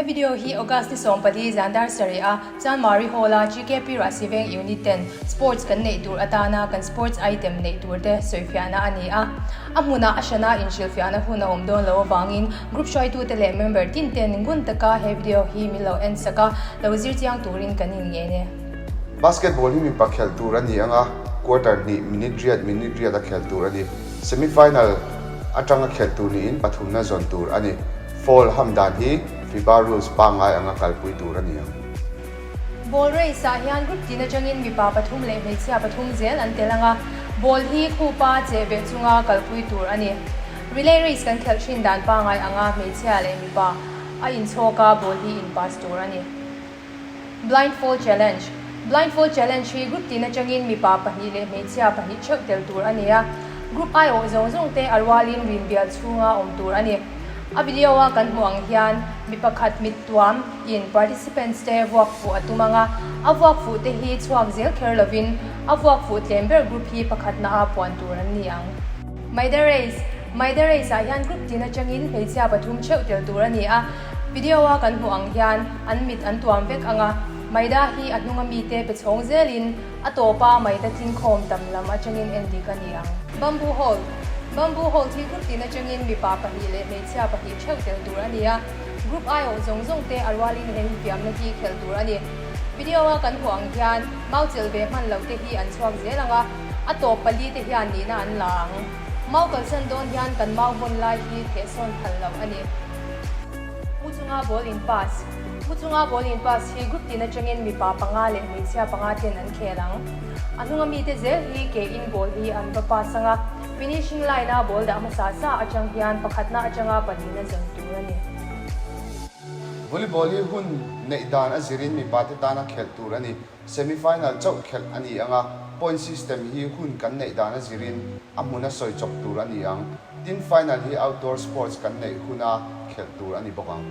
He video hi August ni 14 zan dar sarih a Chanmari Hall a GKP Rahsiveng Unit ten Sports kan neih tur atana kan sports item neih tur te sawifiahna a ni a. A hmunah a hrana inhrilhfiahna hun a awm dawn lo avangin group hruaitute leh member tin ten ngun taka he video hi min lo en sak a, lo zir chiang turin kan inngen e. Basketball hi mipa khelh tur a ni ang a, quarter hnih, minute riat, minute riat a khelh tur a ni. Semi-final atanga khelh tur niin pathumna zawn tur a ni. Foul ham dan hi FIBA rules pangngai anga kalpui tur a ni ang. Ball race ah hian group tin atangin mipa pathum leh hmeichhia pathum zel an tel ang a, ball hi khupa cheh beh chunga kalpui tur a ni. Relay race kan khelh thin dan pangngai anga hmeichhia leh mipa a inchhawk a, ball hi in pass tur a ni. Blindfold Challenge, Blindfold Challenge hi group tin atangin mipa pahnih leh hmeichhia pahnih theuh tel tur a ni a, group aiawh zawng zawng te a rualin rin bial chhunga awm tur a ni. A video a kan hmuh ang hian mi pakhat mit tuam in participants te vuak fuh a tum ang a, a vuak fuh te hi chhuak zel kher lovin a vuak fuh tlem ber group hi pakhatna a puan tur an ni ang. Maida Race, Maida Race ah hian group tin atangin hmeichhia pathum theuh tel tur a ni a, Video a kan hmuh ang hian an mit an tuam vek ang a, Maida hi a hnunga mite pe chhawng zelin a tawpa Maida tlingkhawm tam lam atangin en dik a ni ang. Bamboo Hold, Bamboo Hold hi group tin atangin mipa pahnih leh hmeichhia pahnih theuh tel tur a ni a, group aiawh zawng zawng te a rualin he infiamna hi khelh tur a ni. Video a kan hmuh ang hian mau chelh ve hman loh te hi an chhuak zel ang a, a tawp pali te hian nihna an la ang. Mau kalsan dawn hian kan mau vawn lai hi thehsawn phal loh a ni. Mu chunga ball in pass. Mu chunga ball in pass hi group tin atangin mipa panga leh hmeichhia panga ten an khel ang. A hnunga mite zel hi ke in ball hi an va pass ang a, finishing line a ball dah hmasa sa atang hian pakhatna atanga pahnihna zawn tur a ni. Volleyball hi hun neih dan a zirin mipa te tana khelh tur a ni. Semi final chauh khelh a ni ang a, point system hi hun kan neih dan a zirin a hmuna sawi chawp tur a ni ang. Tin, final hi outdoor sports kan neih huna khelh tur a ni bawk ang.